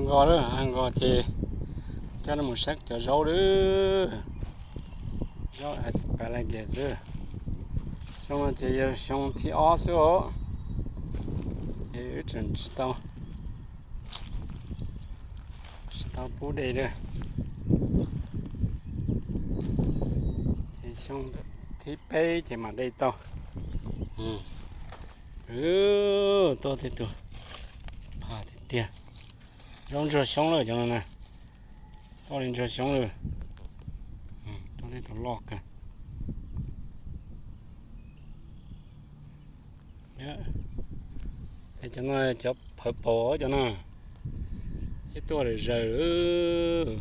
Nkos lawm, nkos ces coj nej mus saib cov zaub lawm. Zaub asparagus xwb. Xyoo no ces yog xyoo thib ob xwb os, ces wb tseem tsis tau, tsis tau pub de lawm. Ces xyoo thib peb ces mam de tau. Tuaj tej tus pham tiag tiag. Zaub ntsuag xyoob lawm cov no na. Tuaj li ntsuag xyoob lawm. Tuaj tej tus loj kawg. Cov no cov phav paus cov no. Ib tuaj lawm zaws lawm.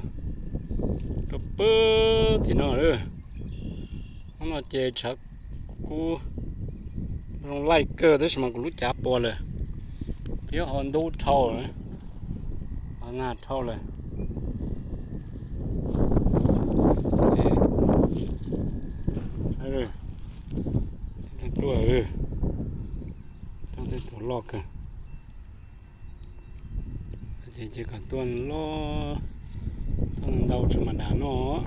Rau pem tim no lawm. Hnub no ces tshav kub zoo laij kawg tab sis mas kuv lub cav puas lawm, thiab ho ntub dhau lawm, ho nag dhau lawm. Tuaj, tuaj tej tus loj kawg. Ces kom tuaj loj, tuaj ntau tso mas dam noj,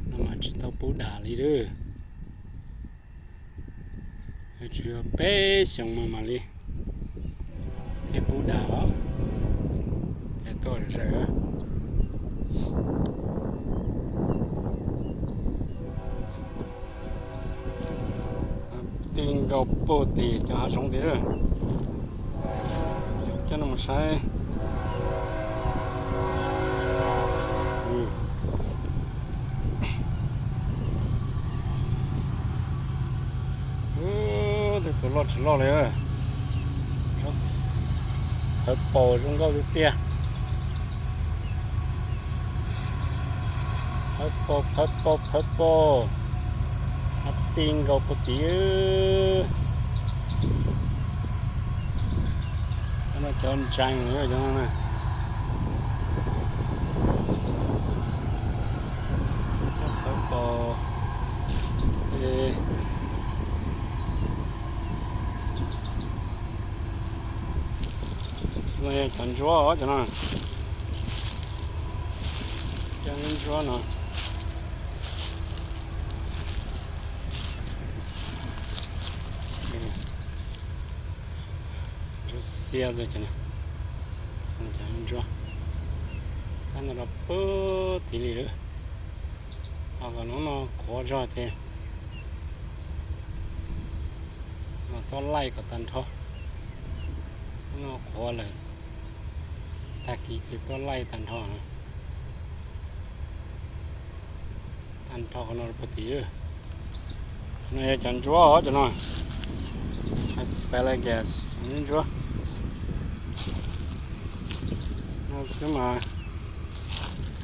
no mas tsis tau pub dam li lawm. Tsuas yog peb xyoos mas mam li thiaj pub dam os. Ces tuaj zaws, ti nkaus puag tim cov hav zoov tid lawm. Coj nej mus saib. Tej tus loj tsis loj li. Phav paus zoo nkauj tiag tiag. Phav paus, phav paus, phav paus. Hav ti nkaus puag tid. Cov no cov ntsees cov no na. Phav paus. No yog cov ntsuab cov no. Cov ntsuab no. Ntsuab xiab xwb cov no. Cov ntsuab. Kab no rau puag tid li lawm. Tos kom hnub no qhuav zog ces mas tuaj laij kom tag nrho. Hnub no qhuav lawm, tag kis ces tuaj laij tag nrho. Tag nrho qhov no puag tid. No yog cov ntsuab cov no. Asparagus, ntsuab. No xwb mas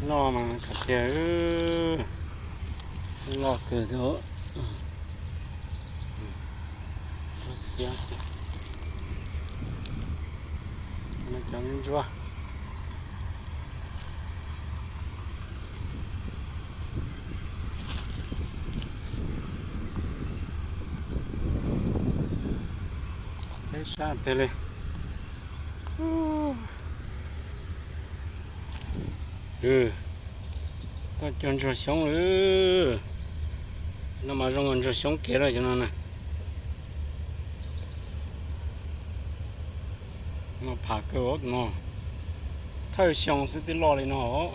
noj mas khav tiag, loj kawg thiab. Ntsuab xiab xwb. No cov ntsuab. Peb sab tiag li. Tuaj cuag ntsuag xyoob lawm. No mas zoo nkaus ntsuag xyoob kiag lawm cov no na. No pham kawg no. Thawj xyoo xwb twb loj li no os.